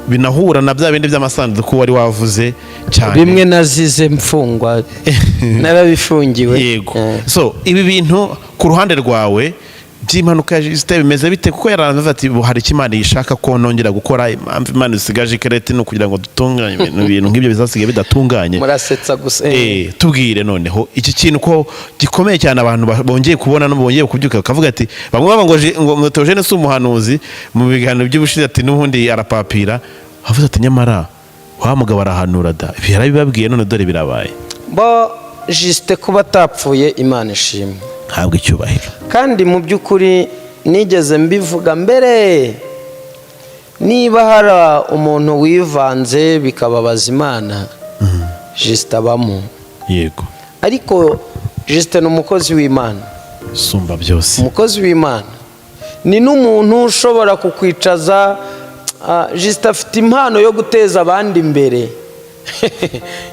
Binahura na bya bindi by'amasanduku wari wavuze cyane. Bimwe nazize mfungwa, narabifungiwe. Yego. So ibi bintu ku ruhande rwawe by'impanuka ya Justin bimeze bite? Kuko yaravuze ati: "Ubu hari icyo Imana ishaka ko nongera gukora, impamvu Imana isigaje ikerete ni ukugira ngo dutunganye ibintu nk'ibyo bizasigaye bidatunganye." Murasetsa gusa. Tubwire noneho iki kintu ko gikomeye cyane, abantu bongeye kubona no bongeye kubyuka bakavuga ati, bamwe bavuga ngo ngo Theogene si umuhanuzi mu biganiro by'ubushize, ati: "N'ubundi arapapira." Bavuze ati: "Nyamara wa mugabo arahanura da, ibi yarabibabwiye, none dore birabaye." Bo Justin kuba atapfuye, Imana ishimwe. Habwa icyubahiro. Kandi mu by'ukuri nigeze mbivuga mbere, niba hari umuntu wivanze bikababaza Imana, Justin abamo. Yego. Ariko Justin ni umukozi w'Imana. Sumba byose. Umukozi w'Imana ni n'umuntu ushobora kukwicaza. Justin afite impano yo guteza abandi imbere.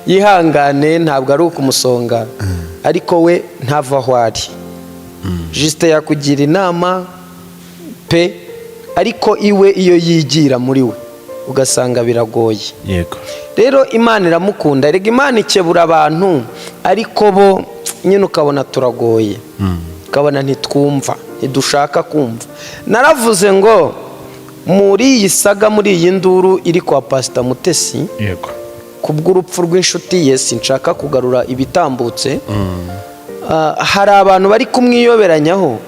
Yihangane, ntabwo ari ukumusonga, ariko we ntava aho ari. Justin yakugira inama pe, ariko iwe iyo yigira muri we ugasanga biragoye. Rero Imana iramukunda. Erega Imana ikebura abantu, ariko bo nyine ukabona turagoye, ukabona ntitwumva, ntidushaka kumva. Naravuze ngo muri iyi saga, muri iyi nduru iri kwa Pasita Mutesi kubw'urupfu rw'inshuti ye, sinshaka kugarura ibitambutse. Hari abantu bari kumwiyoberanyaho,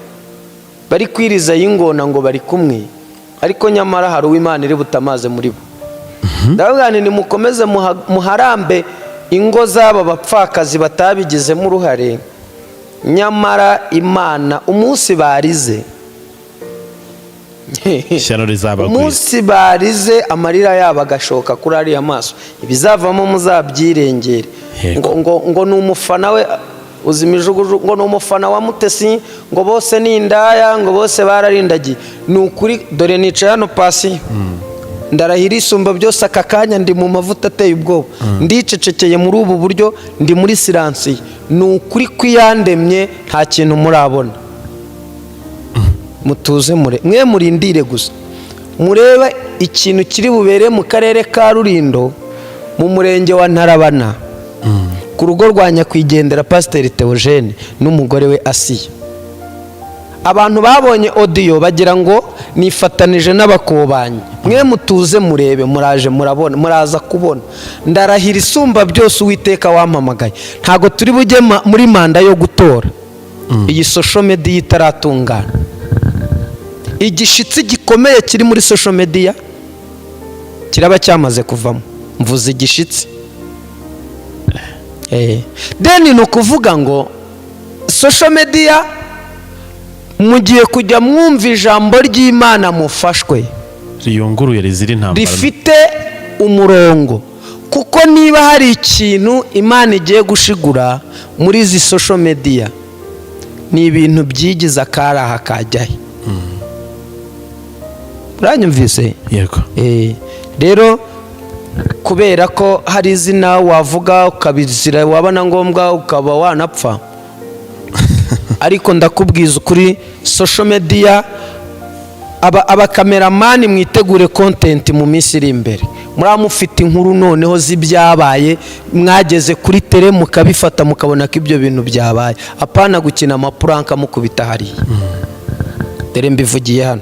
bari kwiriza y'ingona ngo bari kumwe, ariko nyamara hari uw'Imana iri butamaze muri bo. Ndavuga nti nimukomeze muharambe ingo z'aba bapfakazi batabigizemo uruhare, nyamara Imana umunsi barize, Ishyano rizabagwira. umunsi barize amarira yabo agashoka kuri ariya maso, ibizavamo muzabyirengere. Ngo ni umufana we, uzi imijugujugu, ngo ni umufana wa Mutesi, ngo bose ni indaya, ngo bose bararindagiye. Ni ukuri, dore nicaye hano pasi, ndarahira Isumba byose, aka kanya ndi mu mavuta ateye ubwoba, ndicecekeye muri ubu buryo, ndi muri silence. Ni ukuri kw'Iyandemye, nta kintu murabona. Mutuze, mure mwe murindire gusa murebe ikintu kiri bubere mu karere ka Rulindo, mu murenge wa Ntarabana, ku rugo rwa nyakwigendera Pasiteri Theogene n'umugore we Asiya. Abantu babonye audio bagira ngo nifatanije n'abakobanyi. Mwe mutuze murebe, muraje murabona, muraza kubona. Ndarahira Isumba byose, Uwiteka wampamagaye, ntabwo turi bujye muri manda yo gutora iyi social media itaratungana. Igishitsi gikomeye kiri muri social media kiraba cyamaze kuvamo. Mvuze igishitsi. Then ni ukuvuga ngo social media mugiye kujya mwumva ijambo ry'Imana mufashwe riyunguruye, rizira intambara, rifite umurongo, kuko niba hari ikintu Imana igiye gushigura muri izi social media, ni ibintu byigize akari aha kajyahe. Uranyumvise? Yego. Rero kubera ko hari izina wavuga ukabizira, waba na ngombwa ukaba wanapfa, ariko ndakubwiza ukuri, social media, aba cameraman mwitegure content mu minsi iri imbere. Muraba mufite inkuru noneho z'ibyabaye, mwageze kuri terrain mukabifata, mukabona ko ibyo bintu byabaye, apana gukina ama prank mukubita hariya. Dore mbivugiye hano.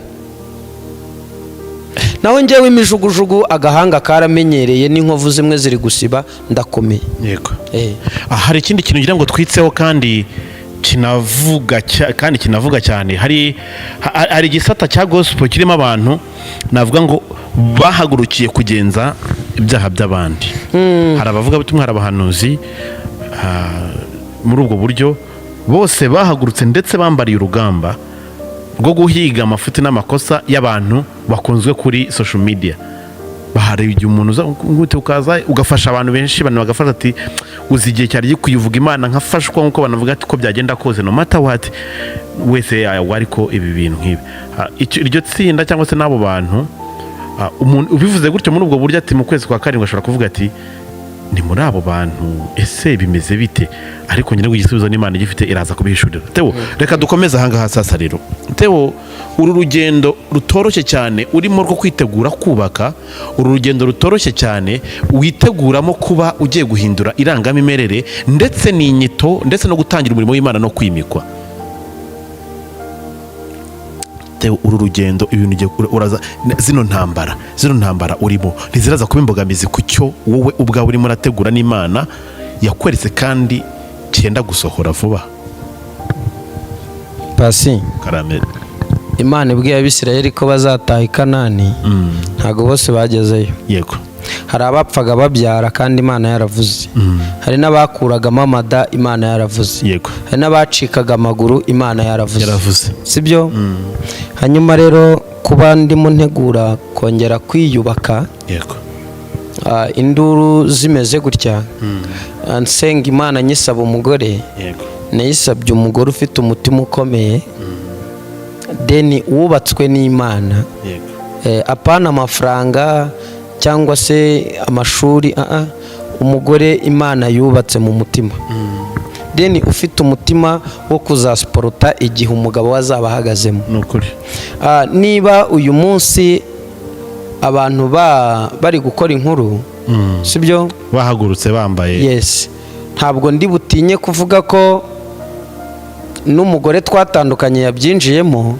Naho njyewe imijugujugu agahanga karamenyereye, n'inkovu zimwe ziri gusiba, ndakomeye. Hari ikindi kintu ngira ngo twitseho kandi kinavuga kandi kinavuga cyane. Hari igisata cya gospel kirimo abantu navuga ngo bahagurukiye kugenza ibyaha by'abandi. Hari abavugabutumwa, hari abahanuzi, muri ubwo buryo bose bahagurutse ndetse bambariye urugamba rwo guhiga amafuti n'amakosa y'abantu bakunzwe kuri social media. Hari igihe umuntu uza ngute ukaza ugafasha abantu benshi, abantu bagafasha ati uzi igihe cyari gikwiye uvuga Imana nkafashwa, nk'uko banavuga ati ko byagenda kose, no matter what, wese yagwa. Ariko ibi bintu nk'ibi, iryo tsinda cyangwa se n'abo bantu, umuntu ubivuze gutyo muri ubwo buryo ati mu kwezi kwa karindwi ashobora kuvuga ati ni muri abo bantu, ese bimeze bite? Ariko nyine igisubizo n'Imana igifite, iraza kubihishurira. Teo, reka dukomeze ahangaha sasa. Rero Teo, uru rugendo rutoroshye cyane urimo rwo kwitegura kubaka, uru rugendo rutoroshye cyane witeguramo kuba ugiye guhindura irangamimerere ndetse n'inyito ndetse no gutangira umurimo w'Imana no kwimikwa, Teo, uru rugendo, ibintu ugiye uraza, zino ntambara urimo ntiziraza kuba imbogamizi ku cyo wowe ubwawe urimo urategura n'Imana yakweretse kandi cyenda gusohora vuba? Pasi. Karame. Imana ibwiye Abisirayeli ko bazataha i Kanani, ntabwo bose bagezeyo. Hari abapfaga babyara kandi Imana yaravuze, hari n'abakuragamo amada Imana yaravuze, hari n'abacikaga amaguru Imana yaravuze. Yaravuze. Sibyo? Hanyuma rero kuba ndimo ntegura kongera kwiyubaka, induru zimeze gutya. Nsenga Imana nyisaba umugore, nayisabye umugore ufite umutima ukomeye, then wubatswe n'Imana. Apana amafaranga cyangwa se amashuri, umugore Imana yubatse mu mutima, then ufite umutima wo kuzasupporta igihe umugabo we azaba ahagazemo. Ni ukuri. Niba uyu munsi abantu bari gukora inkuru, sibyo? Bahagurutse bambaye. Yes, ntabwo ndi butinye kuvuga ko n'umugore twatandukanye yabyinjiyemo.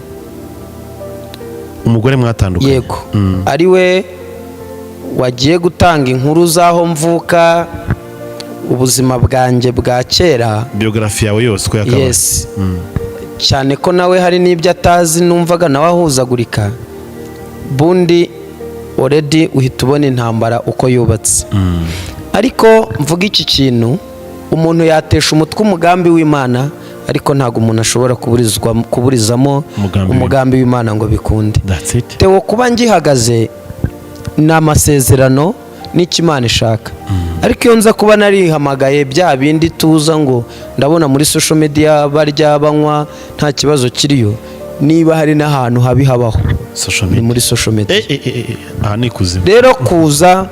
Umugore mwatandukanye? Yego, ari we wagiye gutanga inkuru z'aho mvuka, ubuzima bwanjye bwa kera. Biographie yawe yose uko yakabaye. Yes, cyane ko nawe hari n'ibyo atazi, numvaga nawe ahuzagurika. Bundi already uhita ubona intambara uko yubatse. Ariko mvuga iki kintu: umuntu yatesha umutwe umugambi w'Imana, ariko ntabwo umuntu ashobora kuburizamo umugambi. Umugambi w'Imana ngo bikunde. That's it. Theo, kuba ngihagaze ni amasezerano n'icyo Imana ishaka, ariko iyo nza kuba narihamagaye bya bindi tuza ngo ndabona muri social media barya, banywa, nta kibazo kiriyo, niba hari n'ahantu habi habaho social ni media. muri social media. Aha ni ikuzimu. Rero kuza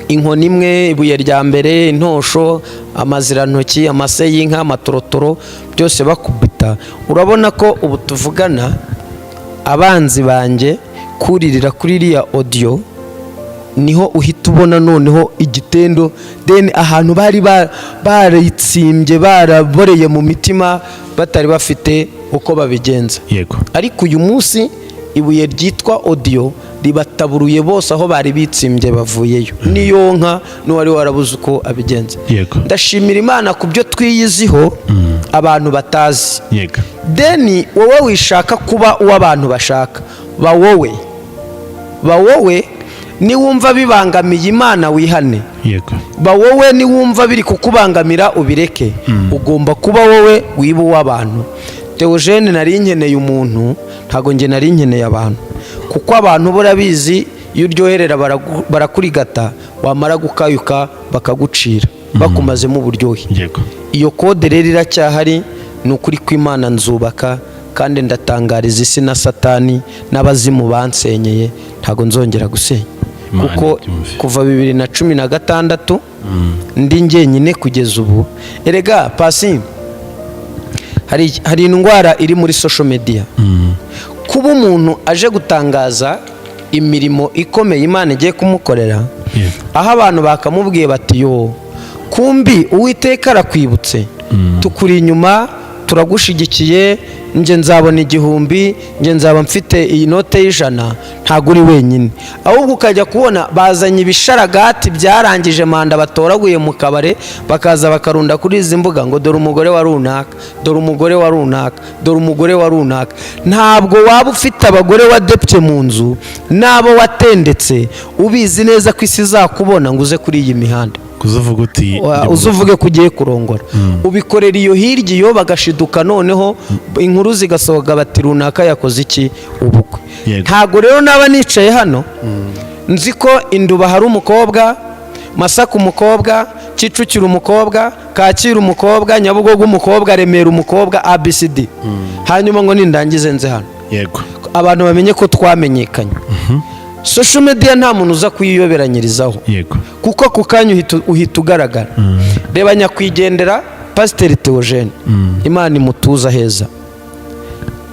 inkoni imwe, ibuye rya mbere, intosho, amazirantoki, amase y'inka, amatorotoro, byose bakubita. Urabona ko ubu tuvugana abanzi banjye kuririra kuri iriya audio, niho uhita ubona noneho igitendo. Then ahantu bari baritsimbye, baraboreye mu mitima, batari bafite uko babigenza. Ariko uyu munsi ibuye ryitwa audio ribataburuye bose, aho bari bitsimbye bavuyeyo, niyo nka n'uwari warabuze uko abigenza. Ndashimira Imana ku byo twiyiziho abantu batazi. Then wowe wishaka kuba uwo abantu bashaka, ba wowe, ba wowe. Niwumva bibangamiye Imana, wihane. Ba wowe. Niwumva biri kukubangamira, ubireke. Ugomba kuba wowe, wiba uw'abantu. Theogene, nari nkeneye umuntu, ntabwo njye nari nkeneye abantu, kuko abantu bo urabizi, iyo uryoherera barakurigata, wamara gukayuka bakagucira bakumazemo uburyohe. Iyo code rero iracyahari. Ni ukuri kw'Imana, nzubaka kandi ndatangariza isi na Satani n'abazimu bansenyeye, ntabwo nzongera gusenya. Imana Kuko ibyumve. kuva 2016 ndi njyenyine kugeza ubu. Erega pasi hari indwara iri muri social media. Kuba umuntu aje gutangaza imirimo ikomeye Imana igiye kumukorera, aho abantu bakamubwiye bati: "Yo kumbi, Uwiteka arakwibutse, tukuri inyuma, turagushigikiye, njye nzabona 1000, njye nzaba mfite iyi note y'100, ntabwo uri wenyine." Ahubwo ukajya kubona bazanye ibisharagati byarangije manda batoraguye mu kabare, bakaza bakarunda kuri izi mbuga ngo: "Dore umugore wa runaka, dore umugore wa runaka, dore umugore wa runaka." Ntabwo waba ufite abagore wadepye mu nzu n'abo watendetse, ubizi neza ko isi izakubona, ngo uze kuri iyi mihanda. Kuzuvuga uti Uze uvuge ko ugiye kurongora. Ubikorera iyo hirya iyo, bagashiduka noneho inkuru zigasohoka bati: "Runaka yakoze iki? Ubukwe." Ntabwo rero naba nicaye hano nzi ko Induba hari umukobwa, Masaka umukobwa, Kicukiro umukobwa, Kacyiru umukobwa, Nyabugogo umukobwa, Remera umukobwa, ABCD, hanyuma ngo nindangize nze hano abantu bamenye ko twamenyekanye. Social media nta muntu uza kuyiyoberanyirizaho, kuko ako kanya uhita ugaragara. Reba nyakwigendera Pasiteri Theogene, Imana imutuza heza.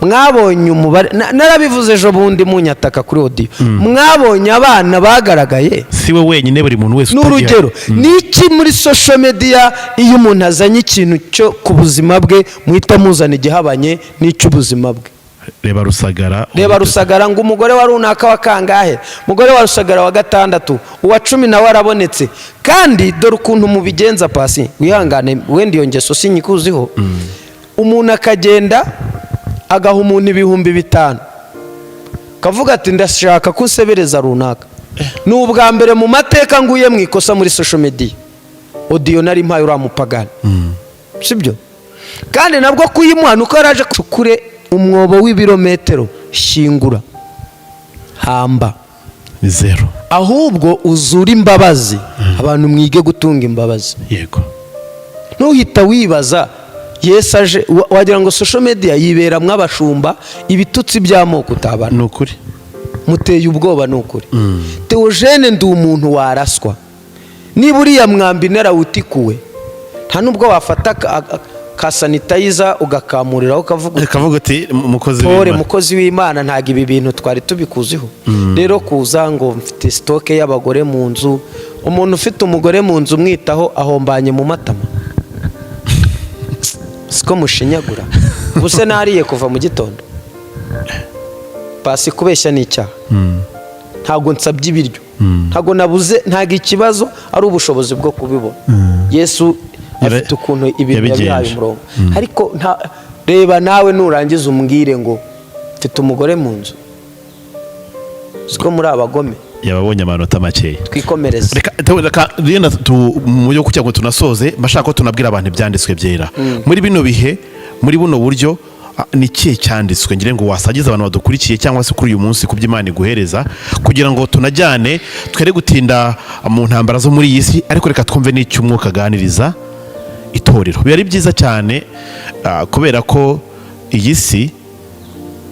Mwabonye umubare, narabivuze ejo bundi munyataka kuri audio, mwabonye abana bagaragaye. Si we wenyine, buri muntu wese Ni utagira. urugero. Ni iki muri social media, iyo umuntu azanye ikintu cyo ku buzima bwe, muhita muzana igihabanye n'icy'ubuzima bwe? Reba Rusagara. Reba Rusagara, ngo umugore wa runaka wa kangahe, umugore wa Rusagara wa gatandatu, uwa 10 nawe arabonetse. Kandi dore ukuntu mubigenza, pasi wihangane, wenda iyo ngeso sinyikuziho. Umuntu akagenda agaha umuntu 5000, kavuga ati: "Ndashaka ko unsebereza runaka." Ni ubwa mbere mu mateka nguye mu ikosa muri social media. Audio nari mpaye uriya mupagani, sibyo? Kandi nabwo kuyimuha ni uko yari aje cukure umwobo w'ibirometero, shyingura, hamba. Zero. Ahubwo uzure imbabazi. Abantu mwige gutunga imbabazi. Ntuhita wibaza Yesu aje, wagira ngo social media yiberamwo abashumba, ibitutsi by'amoko utabara. Ni ukuri. Muteye ubwoba, ni ukuri. Theogene, ndi umuntu waraswa. Niba uriya mwambi narawutikuwe, nta nubwo wafata ka sanitizer ugakamuriraho ukavuga uti, Kavuga uti umukozi "Pole, w'Imana." Mukozi w'Imana, ntabwo ibi bintu twari tubikuziho. Rero kuza ngo mfite stock y'abagore mu nzu, umuntu ufite umugore mu nzu umwitaho ahombanye mu matama, siko mushinyagura. Ubuse nariye kuva mu gitondo pasi. Kubeshya ni icyaha. Ntabwo nsabye ibiryo, ntabwo nabuze, ntabwo ikibazo ari ubushobozi bwo kubibona. Yesu afite ukuntu ibintu Yabigenje. yabihaye umurongo. Ariko reba nawe nurangiza umbwire ngo mfite umugore mu nzu, siko muri abagome. Yababonye amanota makeya. Twikomereze. Reka yenda mu buryo kugira ngo tunasoze, mbashaka ko tunabwira abantu ibyanditswe byera muri bino bihe, muri buno buryo. Ni ikihe cyanditswe ngira ngo wasagize abantu badukurikiye, cyangwa se kuri uyu munsi ku byo Imana iguhereza, kugira ngo tunajyane, twere gutinda mu ntambara zo muri iyi si, ariko reka twumve n'icyo Umwuka aganiriza itorero. Biba ari byiza cyane, kubera ko iyi si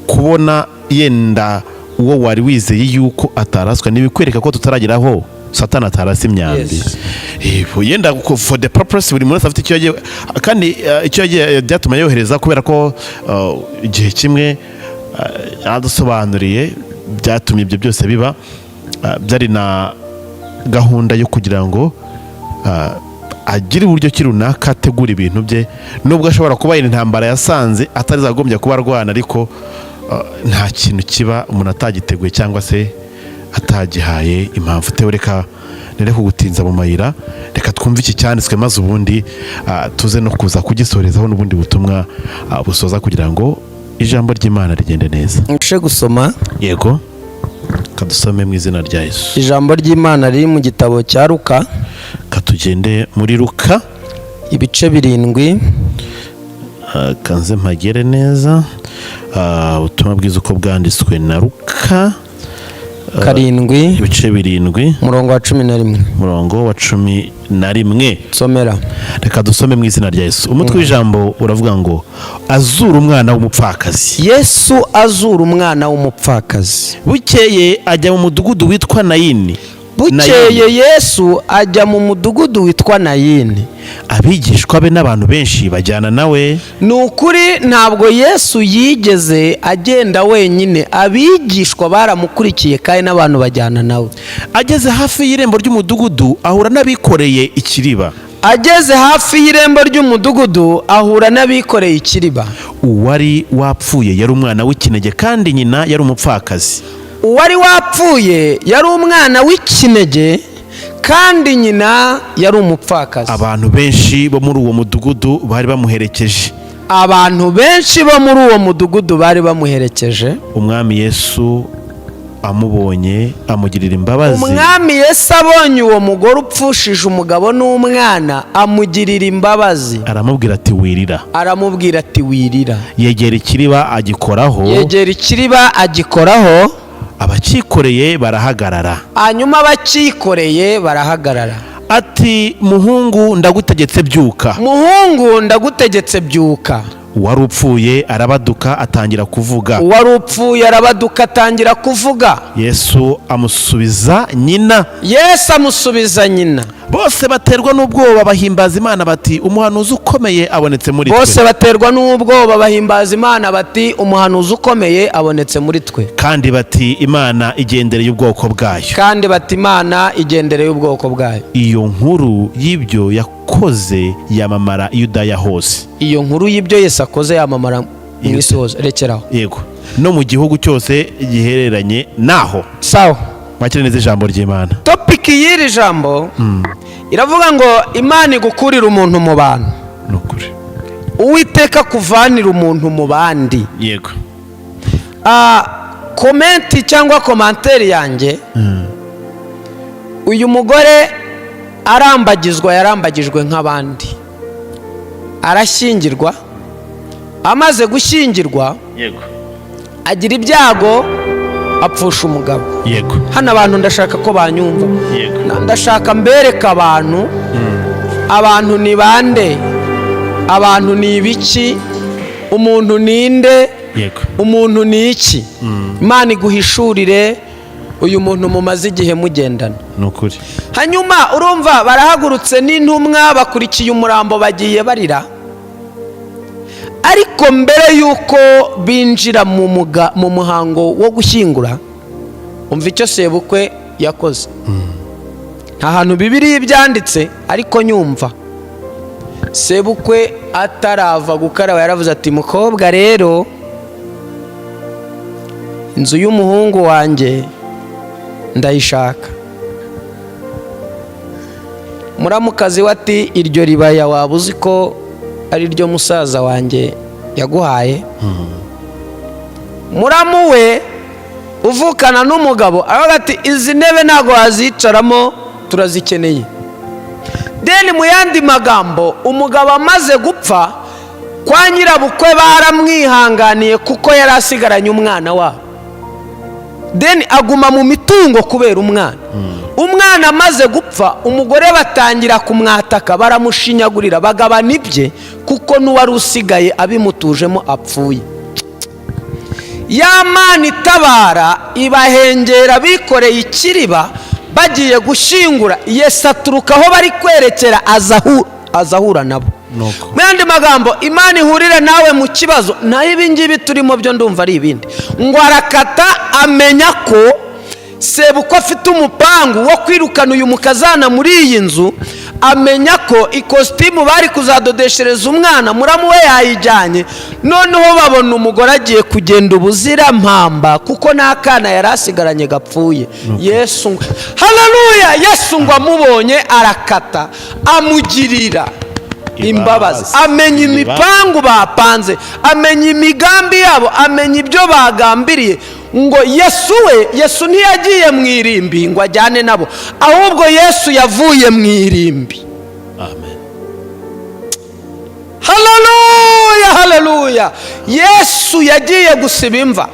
kubona yenda uwo wari wizeye yuko ataraswa ntibikwereka ko tutarageraho Satani atarasa imyambi. Yenda for the purpose buri muntu wese afite icyo yagiye, kandi icyo yagiye byatuma yohereza, kubera ko igihe kimwe yaradusobanuriye byatumye ibyo byose biba, byari na gahunda yo kugira ngo agire uburyo ki runaka ategura ibintu bye, nubwo ashobora kuba yenda intambara yasanze atari zagombye kuba arwana, ariko nta kintu kiba umuntu atagiteguye cyangwa se atagihaye impamvu. Tewe, reka nere kugutinza mu mayira, reka twumve iki cyanditswe, maze ubundi tuze no kuza kugisorezaho n'ubundi butumwa busoza, kugira ngo ijambo ry'Imana rigende neza. Nje gusoma. Yego, kadusome mu izina rya Yesu. Ijambo ry'Imana riri mu gitabo cya Luka. Katugende muri Luka. Ibice 7. Kanze mpagere neza. Ubutumwa bwiza uko bwanditswe na Luka. 7. Ibice 7. Umurongo wa 11. Umurongo wa 11. Somera. Reka dusome mu izina rya Yesu. Umutwe w'ijambo uravuga ngo azura umwana w'umupfakazi. Yesu azura umwana w'umupfakazi. Bukeye ajya mu mudugudu witwa Nayini. Bukeye Yesu ajya mu mudugudu witwa Nayini. Abigishwa be n'abantu benshi bajyana nawe. Ni ukuri, ntabwo Yesu yigeze agenda wenyine. Abigishwa baramukurikiye kandi n'abantu bajyana nawe. Ageze hafi y'irembo ry'umudugudu ahura n'abikoreye ikiriba. Ageze hafi y'irembo ry'umudugudu ahura n'abikoreye ikiriba. Uwari wapfuye yari umwana w'ikinege, kandi nyina yari umupfakazi. Uwari wapfuye yari umwana w'ikinege, kandi nyina yari umupfakazi. Abantu benshi bo muri uwo mudugudu bari bamuherekeje. Abantu benshi bo muri uwo mudugudu bari bamuherekeje. Umwami Yesu amubonye amugirira imbabazi. Umwami Yesu abonye uwo mugore upfushije umugabo n'umwana, amugirira imbabazi. Aramubwira ati: "Wirira." Aramubwira ati: "Wirira." Yegera ikiriba agikoraho. Yegera ikiriba agikoraho. Abacyikoreye barahagarara. Hanyuma abacyikoreye barahagarara. Ati: "Muhungu, ndagutegetse, byuka." "Muhungu, ndagutegetse, byuka." Uwari upfuye arabaduka atangira kuvuga. Uwari upfuye arabaduka atangira kuvuga. Yesu amusubiza nyina. Yesu amusubiza nyina. Bose baterwa n'ubwoba, bahimbaza Imana bati: "Umuhanuzi ukomeye abonetse muri Bose twe." baterwa n'ubwoba, bahimbaza Imana bati: "Umuhanuzi ukomeye abonetse muri twe." Kandi bati: "Imana igendereye ubwoko bwayo." Kandi bati: "Imana igendereye ubwoko bwayo." Iyo nkuru y'ibyo yakoze yamamara i Yudaya hose. Iyo nkuru y'ibyo Yesu akoze yamamara mu isi hose. Rekeraho. Yego, no mu gihugu cyose gihereranye naho. Sawa. Mwakire neza ijambo ry'Imana. Topic y'iri jambo iravuga ngo Imana igukurira umuntu mu bantu. Ni ukuri. Uwiteka kuvanira umuntu mu bandi. Yego. Comment cyangwa commentaire yanjye, uyu mugore arambagizwa, yarambagijwe nk'abandi, arashyingirwa. Amaze gushyingirwa, agira ibyago, apfusha umugabo. Hano abantu ndashaka ko banyumva. Ndashaka mbereka abantu. Abantu ni bande? Abantu ni ibiki? Umuntu ni nde? Umuntu ni iki? Imana iguhishurire uyu muntu mumaze igihe mugendana. Ni ukuri. Hanyuma urumva barahagurutse n'intumwa, bakurikiye umurambo, bagiye barira. Ariko mbere y'uko binjira mu muhango wo gushyingura, umva icyo sebukwe yakoze. Nta hantu Bibiliya ibyanditse, ariko nyumva sebukwe atarava gukaraba yaravuze ati: "Mukobwa rero, inzu y'umuhungu wanjye ndayishaka." Muramukazi we ati: "Iryo ribaya waba uzi ko ari ryo musaza wanjye yaguhaye?" Muramu we uvukana n'umugabo aravuga ati: "Izi ntebe ntabwo wazicaramo, turazikeneye." Then mu yandi magambo, umugabo amaze gupfa, kwa nyirabukwe baramwihanganiye kuko yari asigaranye umwana wabo. Then aguma mu mitungo kubera umwana. Umwana amaze gupfa, umugore batangira kumwataka, baramushinyagurira, bagabana ibye kuko n'uwari usigaye abimutujemo apfuye. Ya Mana itabara ibahengera bikoreye ikiriba bagiye gushyingura. Yesu aturuka aho bari kwerekera, aza ahura nabo. Nuko. Mu yandi magambo, Imana ihurire nawe mu kibazo. Naho ibi ngibi turimo byo ndumva ari ibindi. Ngo arakata, amenya ko sebukwe afite umupangu wo kwirukana uyu mukazana muri iyi nzu, amenya ko ikositimu bari kuzadodeshereza umwana muramu we yayijyanye. Noneho babona umugore agiye kugenda ubuzirampamba kuko n'akana yari asigaranye gapfuye. Yesu, haleluya! Yesu ngo amubonye arakata, amugirira imbabazi, amenya imipangu bapanze, amenya imigambi yabo, amenya ibyo bagambiriye. Ngo Yesu we, Yesu ntiyagiye mu irimbi ngo ajyane nabo, ahubwo Yesu yavuye mu irimbi. Amen. Haleluya, haleluya! Yesu yagiye gusiba imva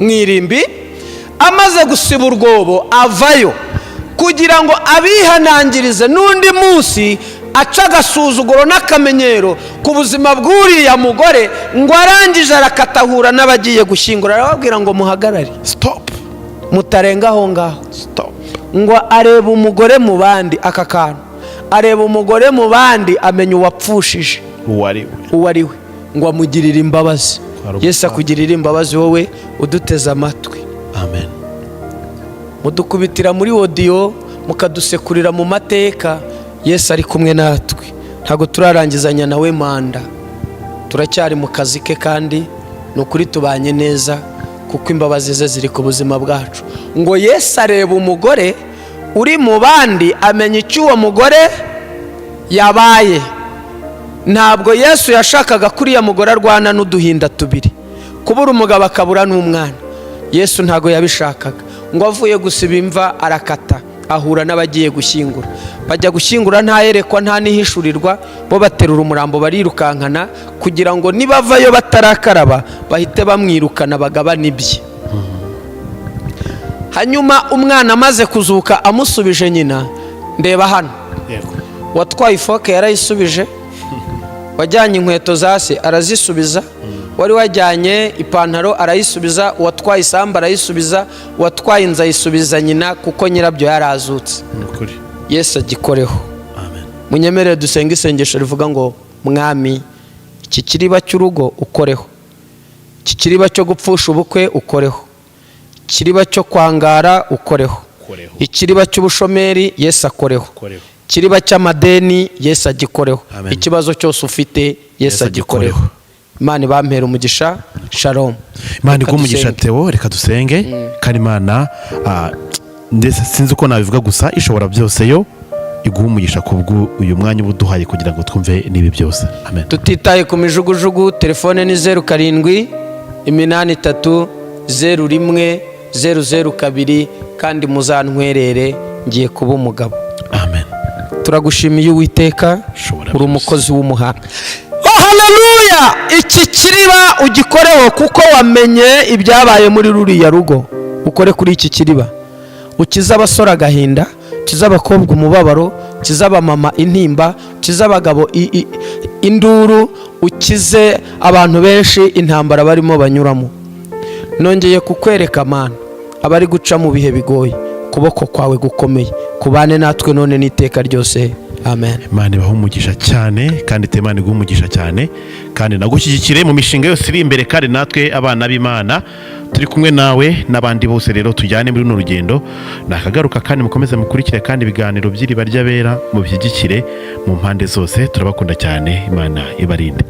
mu irimbi, amaze gusiba urwobo avayo kugira ngo abihanangirize n'undi munsi aca agasuzuguro n'akamenyero ku buzima bw'uriya mugore. Ngo arangije arakatahura n'abagiye gushyingura, arababwira ngo: "Muhagarare." Stop. "Mutarenga aho ngaho." Stop. Ngo areba umugore mu bandi, aka kantu, areba umugore mu bandi, amenya uwapfushije uwo ari we. Uwo ari we. Ngo amugirire imbabazi. Kwari Yesu akugirire imbabazi wowe uduteze amatwi. Amen. Mudukubitira muri audio, mukadusekurira mu mateka. Yesu ari kumwe natwe, ntabwo turarangizanya nawe manda, turacyari mu kazi ke, kandi ni ukuri tubanye neza kuko imbabazi ze ziri ku buzima bwacu. Ngo Yesu areba umugore uri mu bandi, amenya icyo uwo mugore yabaye. Ntabwo Yesu yashakaga ko uriya mugore arwana n'uduhinda tubiri, kubura umugabo akabura n'umwana. Yesu ntabwo yabishakaga. Ngo avuye gusiba imva arakata, ahura n'abagiye gushyingura. Bajya gushyingura nta yerekwa, nta n'ihishurirwa. Bo baterura umurambo barirukankana kugira ngo nibavayo batarakaraba bahite bamwirukana, bagabane ibye. Hanyuma umwana amaze kuzuka, amusubije nyina, ndeba hano, watwaye ifoke yarayisubije, wajyanye inkweto za se arazisubiza, wari wajyanye ipantaro arayisubiza, uwatwaye isambu arayisubiza, uwatwaye inzu ayisubiza nyina, kuko nyirabyo yarazutse. Ni ukuri. Yesu agikoreho. Amen. Munyemerere dusenge isengesho rivuga ngo: "Mwami, iki kiriba cy'urugo ukoreho, iki kiriba cyo gupfusha ubukwe ukoreho, ikiriba cyo kwangara ukoreho, Ukoreho. ikiriba cy'ubushomeri Yesu akoreho, Ukoreho. ikiriba cy'amadeni Yesu agikoreho, Amen. ikibazo cyose ufite Yesu Yesu agikoreho." agikoreho. Imana ibampera umugisha. Shalom. Imana Reka iguhe umugisha. dusenge. Theo, reka dusenge. Kandi Imana, ndetse sinzi uko nabivuga, gusa ishobora byose yo iguha umugisha kubw'uyu mwanya uba uduhaye kugira ngo twumve n'ibi byose. Amen. Tutitaye ku mijugujugu, telefone ni 0783 010 002. Kandi muzantwerere, ngiye kuba umugabo. Amen. Turagushimiye Uwiteka, Ushobora uri byose. umukozi w'umuhanga. Oh, haleluya! Iki kiriba ugikoreho kuko wamenye ibyabaye muri ruriya rugo. Ukore kuri iki kiriba, ukize abasore agahinda, ukize abakobwa umubabaro, ukize abamama intimba, ukize abagabo. induru, ukize abantu benshi intambara barimo banyuramo. Nongeye kukwereka, Mana, abari guca mu bihe bigoye. Ukuboko kwawe gukomeye kubane natwe none n'iteka ryose. Amen. Imana ibahe umugisha cyane, kandi Imana iguhe umugisha cyane, kandi nagushyigikire mu mishinga yose iri imbere. Kandi natwe abana b'Imana turi kumwe nawe n'abandi bose rero tujyane muri runo rugendo. Nakagaruka, kandi mukomeze mukurikire kandi ibiganiro by'Iriba ry'Abera, mubishyigikire mu mpande zose. Turabakunda cyane, Imana ibarinde.